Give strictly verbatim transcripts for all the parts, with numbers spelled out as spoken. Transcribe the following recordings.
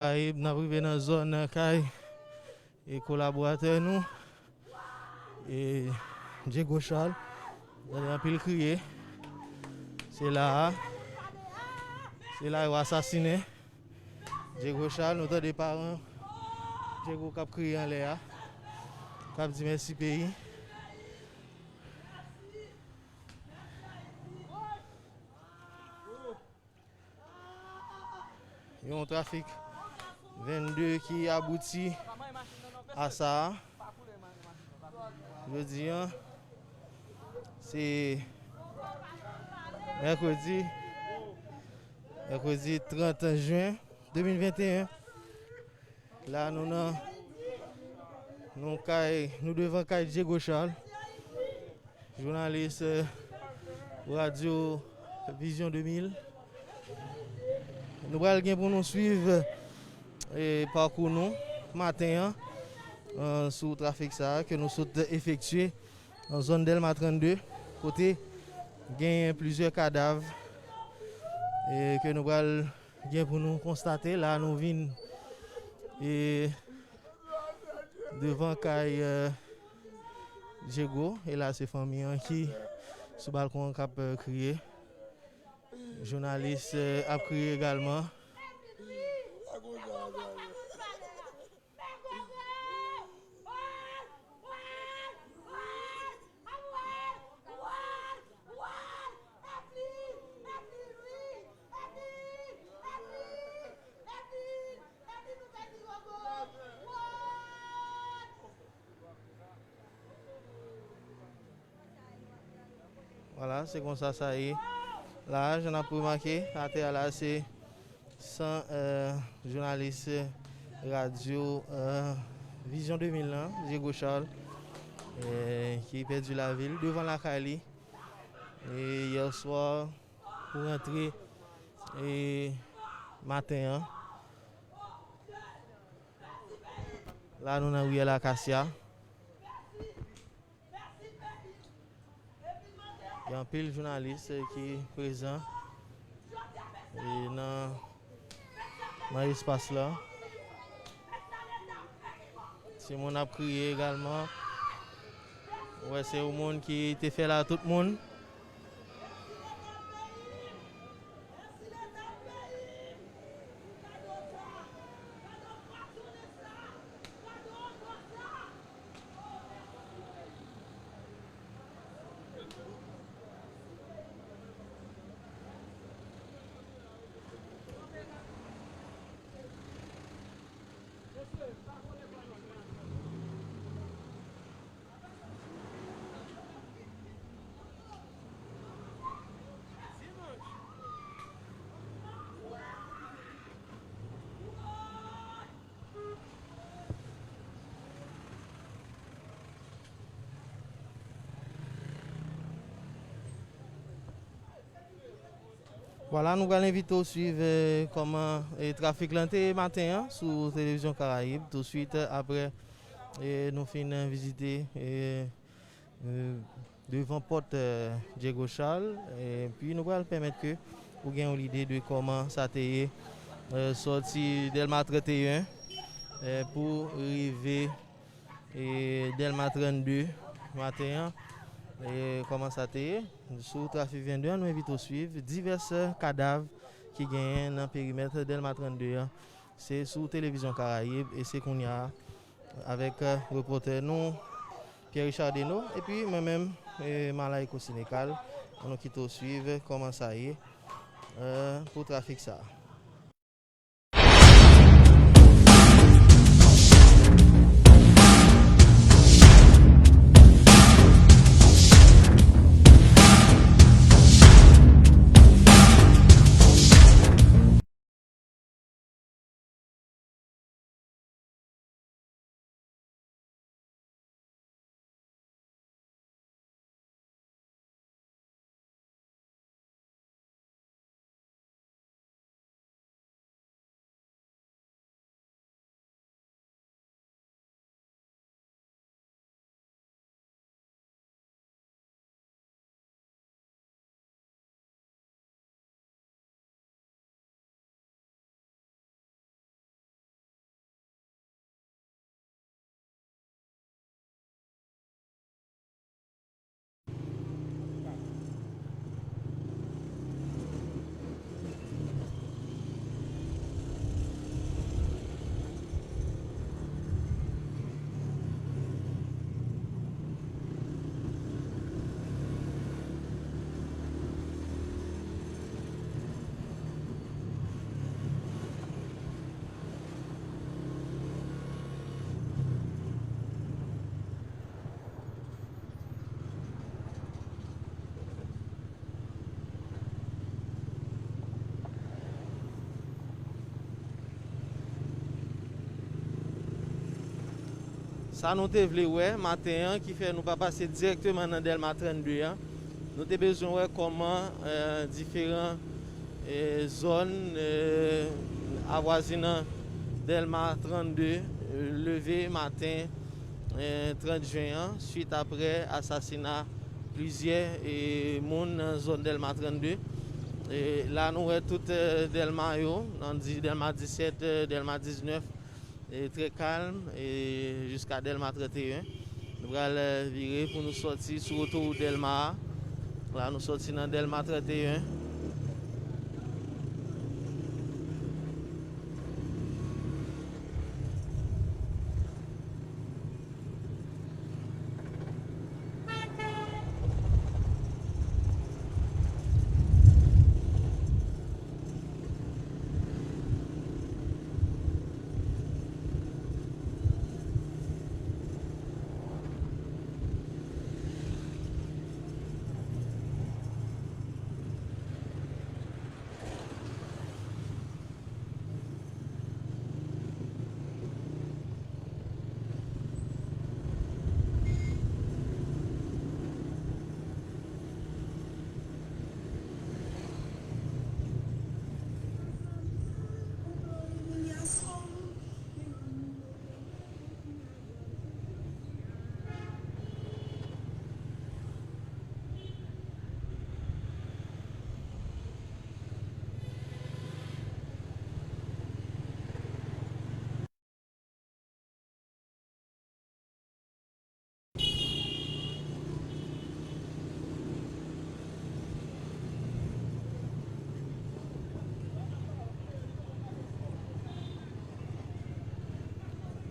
Karayib, n ap rive nan zòn kay e kolaboratè nou, e Diego Charles. Tande anpil kriye. Se la a. Se la yo asasinen Diego Charles. Nou tande paran Diego k ap kriye anlè a, k ap di mèsi peyi. Yon trafik vennde ki abouti a sa a. Jodi a, se mèkredi, mèkredi trant jen de mil venteyen. La, nou nan, nou kay, nou devan kay Diego Charles, jounalis, eh, Radyo Vizyon de mil. Nou pral gen pou nou swiv, eh, pakou nou maten an, eh, sou trafik sa a ke nou sot efektye nan zòn Dèlma trannde, kote genyen plizyè kadav, eh, ke nou pral gen pou nou konstate. La, nou vin, eh, devan kay, eh, Diego, e la se fanmi an ki sou balkon an k ap, eh, kriye. Jounalis, eh, ap kriye egalman. Vwala, se konsa sa ye. La, jan n ap remake, atè a la, se san, eh, jounalis radyo, eh, Vizyon de mil lan, Diego Charles, eh, ki pèdi lavi l devan lakay li. E yè swa, pou rantre, e maten an, la, nou nan riyèl Akasya. Gen anpil jounalis, eh, ki prezan, eh, nan, nan espas la. Timoun ap kriye egalman. Ou wè, se yon moun ki te fè la tout moun. Vwala, nou pral envite w swiv, eh, kòman, eh, trafik lan te ye maten an sou Televizyon Karayib, touswit, eh, apre, eh, nou fin, eh, vizite, eh, eh, devan pòt, eh, Diego Charles, epi nou pral pèmèt ke ou gen yon lide de kòman sa te ye, eh, sòti Dèlma trannteyen, eh, pou rive, eh, Dèlma trannde maten an, eh, kòman sa te ye. Sou trafik vennde an, nou envite w swiv divès kadav ki genyen nan perimèt Dèlma trannde an. Se sou Televizyon Karayib, e se kounye a avèk, eh, repòtè nou, Pierre Richard Deno, epi mwen menm, eh, Malaiko Sénécal, an nou kite w swiv kòman sa ye, eh, pou trafik sa a. Sa nou te vle wè maten an ki fè nou pa pase dirèkteman nan Dèlma trannde an. Nou te bezwen wè kòman, eh, diferan, eh, zòn, eh, avwazinan Dèlma trannde, eh, leve maten, eh, trant jen an, swit aprè asasina plizyè, eh, moun nan zòn Dèlma trannde. Eh, la nou wè tout, eh, Dèlma yo, nan di-, Dèlma disèt, eh, Dèlma diznèf, e trè kalm, e jiska Dèlma trannteyen. Nou pral, eh, vire pou nou sòti sou otowout Dèlma a. La, nou sòti nan Dèlma trannteyen.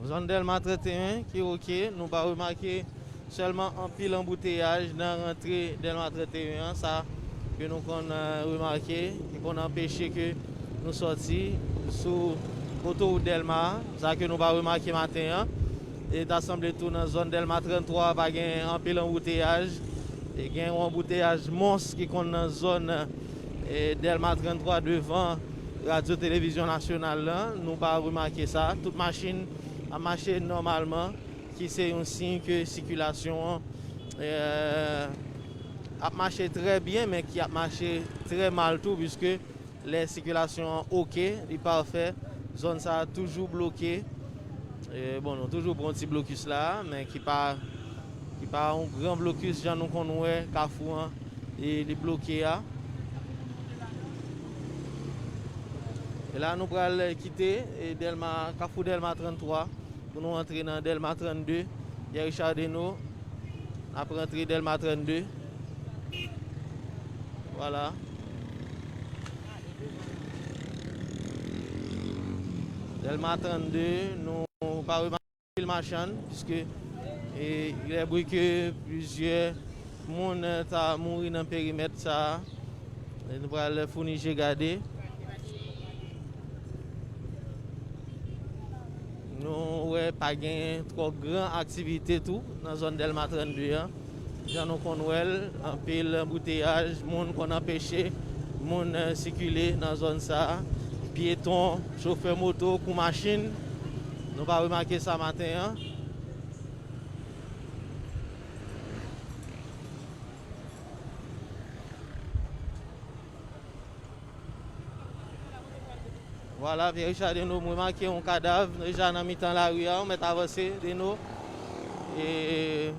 Zòn Dèlma trannteyen ki oke, nou pa remake sèlman anpil anbouteyaj nan rantre Dèlma trannteyen an, sa ke nou konn, eh, remake, ki konn anpeche ke nou sòti sou otowout Dèlma a, sa ke nou pa remake maten an. E ta sanble tou nan zòn Dèlma tranntwa pa gen anpil anbouteyaj. E gen yon anbouteyaj mons ki konn nan zòn, eh, Dèlma tranntwa devan Radyo Televizyon Nasyonal lan. Nou pa remake sa. Tout machin ap mache nòmalman, ki se yon siy ke sikilasyon an, eh, ap mache trè byen, men ki ap mache trè mal tou, piske lè sikilasyon an oke, li pafè, zòn sa a toujou bloke. E, bon, nou toujou pran ti blokis la, men ki pa, ki pa yon gran blokis jan nou konn wè Kafou an, e, li bloke a. E la, nou pral kite, e, Dèlma, Kafou Dèlma tranntwa, pou nou antre nan Dèlma trann de, Pierre Richard Deneau. N ap rantre Dèlma trann de. Vwala. Dèlma trann de, nou pa remake anpil machann, piske, e, il est vrai que plizyè moun, e, ta mouri nan perimèt sa a. E nou pral founi je gade. Nou wè pa gen twò gran aktivite tou nan zòn Dèlma trann de an. Jan nou konn wè l, anpil anbouteyaj, moun konn anpeche moun, e, sikile nan zòn sa a. Pyeton, chofè moto kou machin, nou pa remake sa maten an. Vwala, Pierre Richard Deneau, m remake yon kadav deja nan mitan lari a, ou mèt avanse, Deneau. E,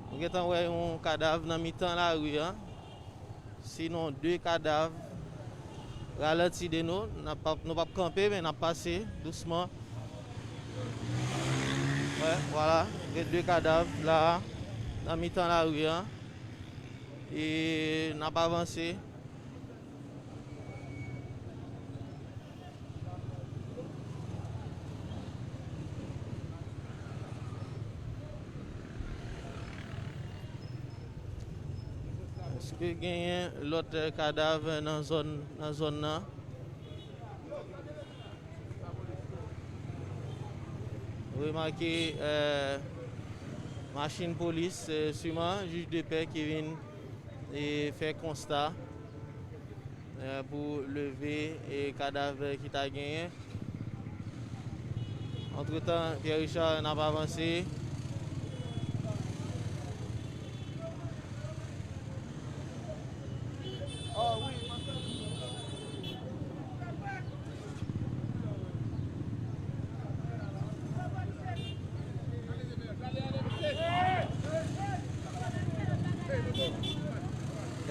nou gentan wè yon kadav nan mitan lari a. Sinon, de kadav. Ralanti, Deneau, n ap, nou p ap kanpe, men n ap pase dousman. Wè, vwala, gen de kadav la, nan mitan lari a. E n ap avanse. Èske genyen lòt, eh, kadav nan zòn, nan zòn nan? Remake, eh, machin polis, eh, siman jij de pè ki vin, eh, fè konsta, eh, pou leve, eh, kadav ki ta genyen. Antretan, Pierre Richard, n ap avanse.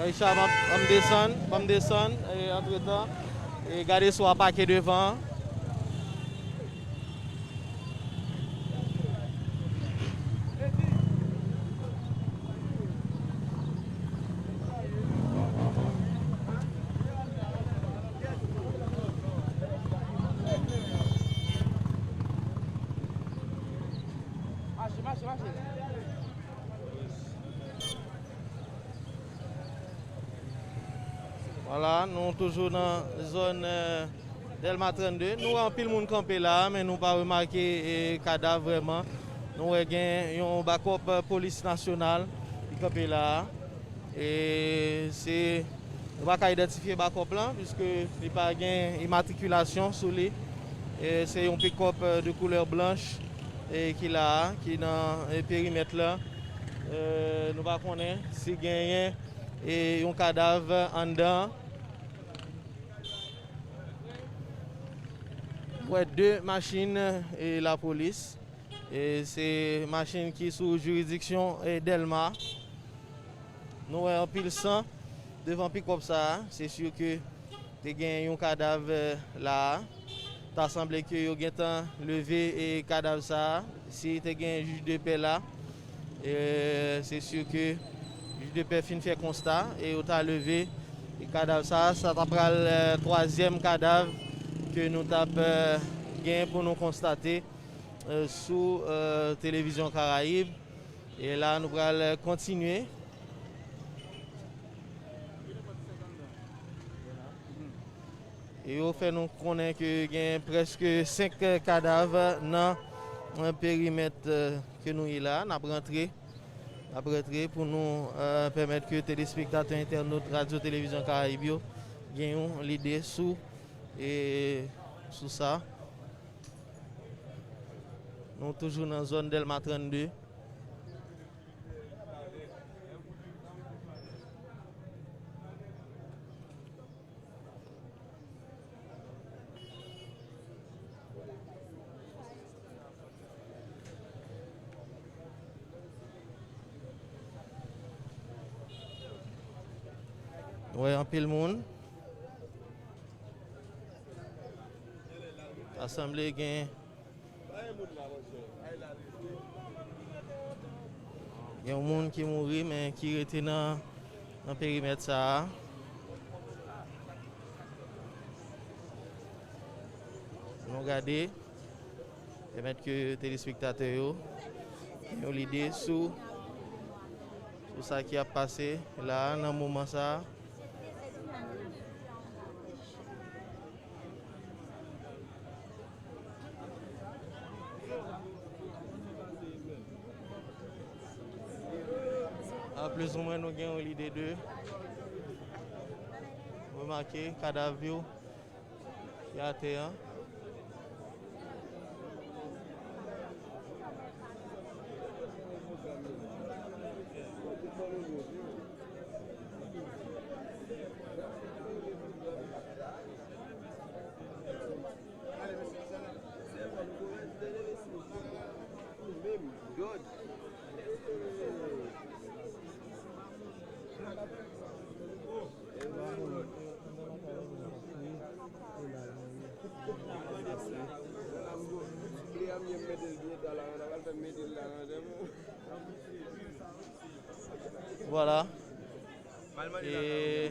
Richard, ban m desann, ban m desann, e, antretan, e, gade sou a pake devan. Mache, mache, mache. Vwala, nou toujou nan zòn, eh, Dèlma trannde. Nou wè anpil moun kanpe la a, men nou pa remake, eh, kadav vrèman. Nou wè gen yon bakòp, eh, polis nasyonal ki kanpe la a. E se, nou pa ka idantifye bakòp lan, piske li pa gen imatrikilasyon sou li. E se yon pikòp, eh, de koulè blanch, eh, ki la a, ki nan, eh, perimèt lan. Eh, nou pa konnen si genyen, eh, yon kadav anndan. Wè de machin, eh, lapolis. E se machin ki sou jiridiksyon, eh, Dèlma. Nou wè anpil san devan pikòp sa a. Se si ke te gen yon kadav, eh, la a. Ta sanble ke yo gentan leve, eh, kadav sa a. Si te gen jij de pè la, eh, se si ke jij de pè fin fè konsta e yo ta leve kadav sa a. Sa ta pral, eh, twazyèm kadav ke nou t ap, eh, gen pou nou konstate, eh, sou, eh, Televizyon Karayib. E la, nou pral, eh, kontinye. E yo fè nou konnen ke gen prèske senk kadav nan, eh, perimèt, eh, ke nou ye la. N ap rantre, n ap rantre pou nou, eh, pèmèt ke telespektatè, entènot Radyo Televizyon Karayib yo gen yon lide sou, e, sou sa. Nou toujou nan zòn Dèlma trannde. Wè anpil moun. Ta sanble gen Gen yon moun ki mouri, men ki rete nan, nan perimèt sa a. Nou gade, pèmèt ke telespektatè yo gen yon lide sou, sou sa ki ap pase la a nan moman sa a. A plis ou mwen, nou gen yon lide de remake kadav yo ki atè a. Vwala. E